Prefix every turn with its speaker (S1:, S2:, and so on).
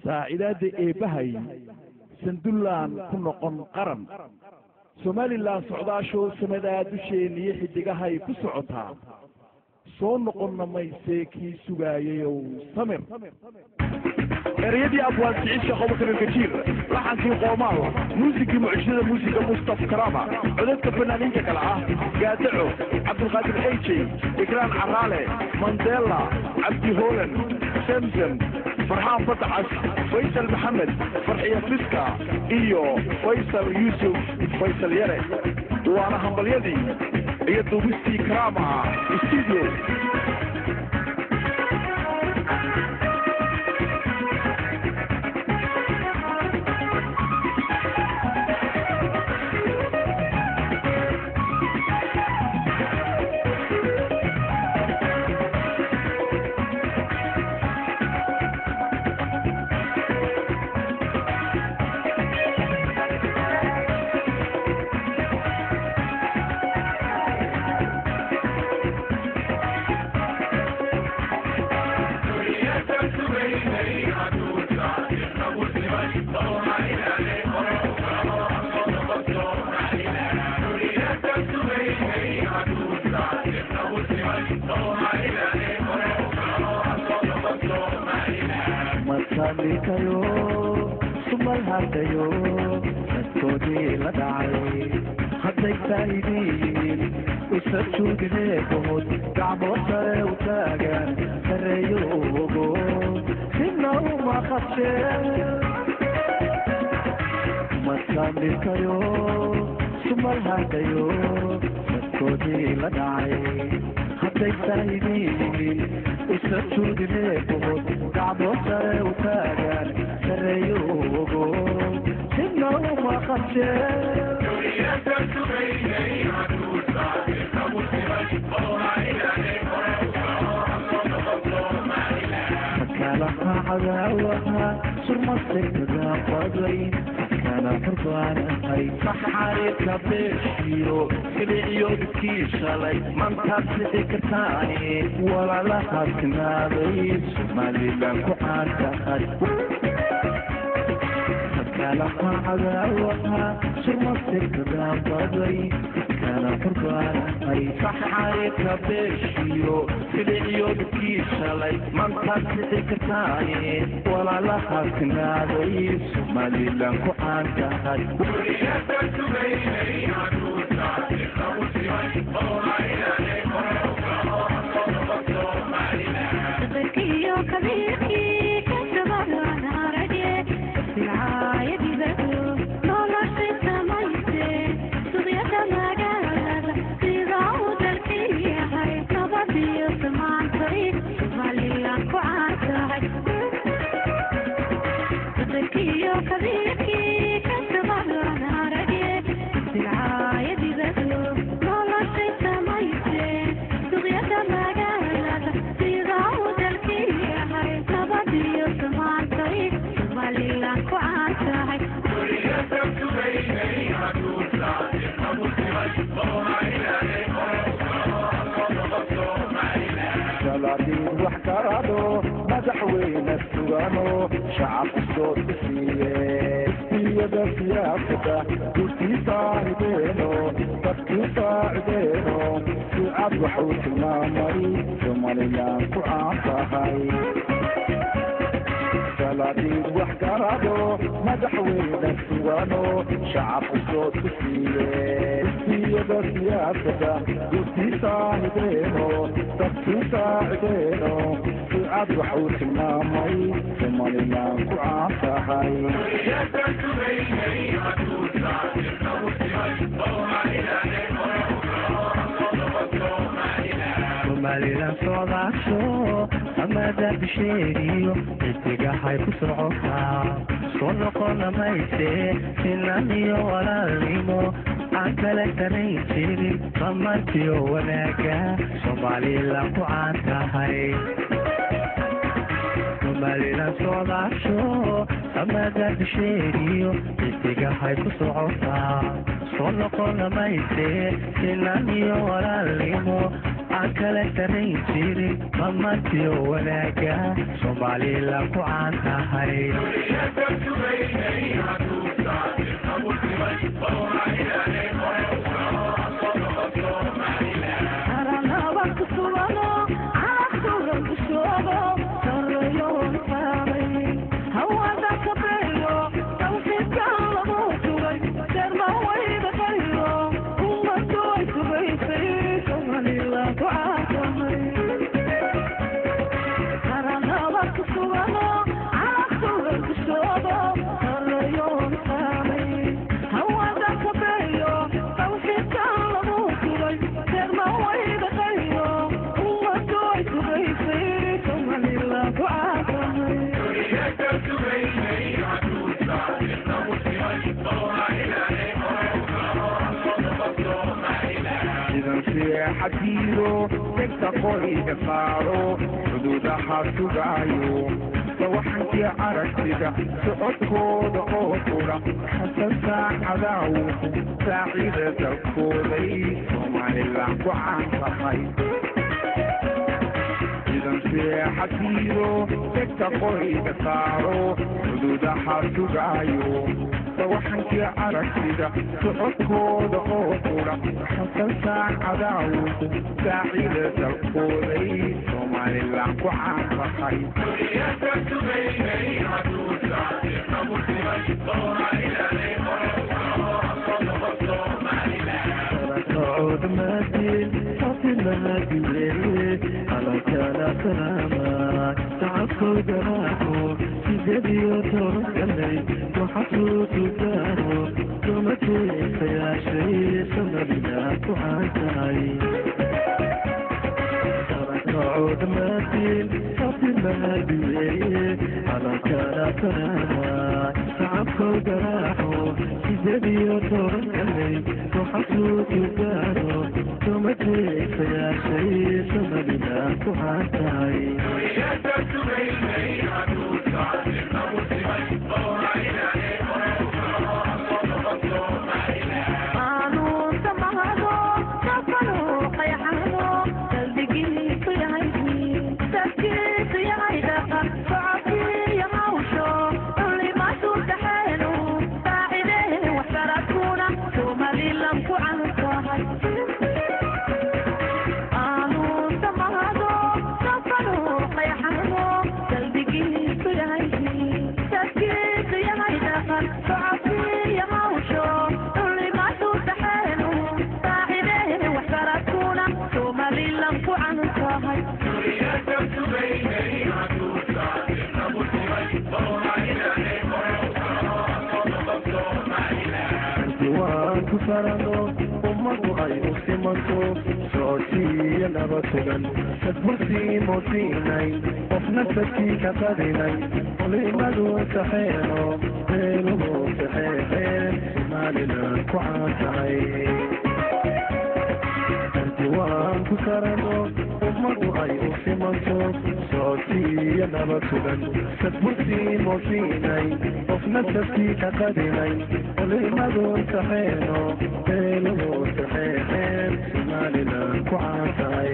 S1: Saacidaadda eebbahay sandullaan ku noqon qaran. Somalilan socdaashoo samadaa dusheeniyo xidigahay ku socotaa, soo noqonna maysee kii sugaayayow samir. Ereyadii Abwaan Siciid Sheekh Abubakar Algajiir, laxankii Qoomaal, muusigii mucjisada muusiga Mustaf Karama, codadka fanaaniinta kale ah Gaadaco, Cabdulqaadir Ejey, Ikraan Caraale, Mandela, Cabdi Hoolan, Semsem, Farxaan Badacas, Faysal Maxamed, Farxiya Fiska iyo Faysal Yuusuf Faysal Yare. Waana hambalyadii iyo duubistii Karama Studio.
S2: Masalikayo sumal hardayo dadkoodii la dhacay hadday saahidiin isa juudineekood gacmo sare u taagan sareeyo ogo sina uma qabshee. Masalikayo sumal hardayo dadkoodii la dhacay hadday saahidiin isa juudineekood gacmo sare u taagan sareeyo ogo sina uma qabshee. Sakalaha cadaawaha surmasirkaga qaday sakala xurbaanahay saxariirka beeshiyo siliciyo dhibkii shalay mantaad sixi kartaani walaalahaad timaaday Somalilan ku caan tahay. Sakalaha cadaawaha surmasirkaga qaday sakala xurbaanahay saxariirka beeshiyo siliciyo dhibkii shalay mantaad sixi kartaani walaalahaad timaaday Somalilan ku caan tahay.
S1: Salaadiin wax karado madaxweyne sugano shacabku soo tusiye iyada siyaasada gurtii saahibeeno dadkii saacideeno sicad waxuu tilmaamay Somalilan ku caan tahay. Salaadiin wax karado madaxweyne sugano shacabku soo tusiye iyada siyaasada gurtii saahibeeno dadkii saacideeno sicad waxuu tilmaamay Somalilan ku caan tahay.
S2: Somalilan socdaasho samada bisheediyo xidigahay ku socotaa soo noqona mayse sinan iyo walaalnimo aan kala tarayn jirin samantiyo wanaaga Somalilan ku caan tahay. Somalilan socdaasho samada bisheediyo xidigahay ku socotaa soo noqona mayse sinan iyo walaalnimo Aan kala sarayn jirin mamatiyo wanaaga Somalilan ku caan tahay.
S3: Xadiiro degta qoriga saaro xuduudaha sugaayo sawaxankii aragtida socodkooda oo qura xasan saacadaawuhu saacida dalkooday Somalilan ku caan tahay. Ciidan seexadiiro degta qoriga saaro xuduudaha sugaayo sawaxankii aragtida socodkooda oo qura xasan saacadaawuhu saacida dalkooday Somalilan ku caan tahay.
S2: Socod maadin fatimahadi weeye alakala salaama shacabkow garaaco 18 galay waxasuusu gaaro dumajeesayaashay Somalilan ku caan tahay. Socod maadin fatimahadi weeye alakala salaama shacabkow garaaco 18 galay waxasuusu gaaro dumajeesayaashay Somalilan ku caan tahay.
S3: Waan ku sarano ummadu ay u simanto socodsiiyo nabad sugan sadbursii moosiinay qofna sadkii ka qadinay culimadu saxeeno beeluhu saxeexeen Somalilan ku caan tahay. Waan ku sarano ummadu ay u simanto socodsiiyo nabad sugan sadbursii moosiinay qofna sadkii ka qadinay culimadu saxeeno beeluhu saxeexeen Somalilan ku caan tahay.